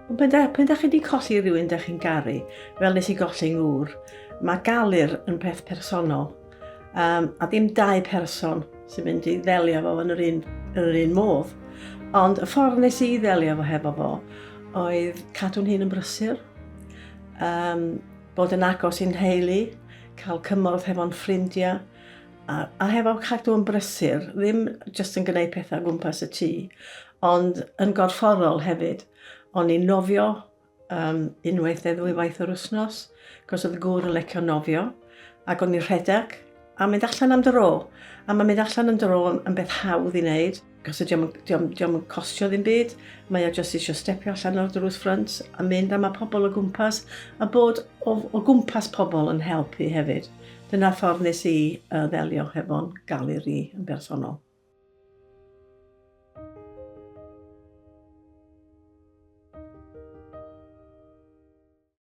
Ond pan da, pan da chi wedi colli rhywun da chi'n garu, fel nes i golli ngŵr, mae galir yn peth personol. Um, a ddim dau person sy'n mynd i ddelio fo yn yr un, yn yr un modd. Ond y ffordd nes i ddelio fo hefo fo oedd cadw'n hun yn brysur, um, bod yn agos i'n nheulu, cael cymorth hefo'n ffrindiau, a, a hefo cadw yn brysur, ddim jyst yn gwneud pethau o gwmpas y tŷ, ond yn gorfforol hefyd. O'n i'n nofio um, unwaith neu ddwy waith yr wythnos, cos oedd y gŵr yn lecio nofio, ac o'n i'n rhedeg, a mynd allan am dro. A mae mynd allan am dro yn, yn beth hawdd i wneud, cos dio'm, dio'm, dio'm yn costio ddim byd, mae o jyst eisiau stepio allan o'r drws ffrynt a mynd a mae pobl o gwmpas, a bod o, o gwmpas pobl yn helpu hefyd. Dyna'r ffordd nes i uh, ddelio hefo'n galir i yn bersonol.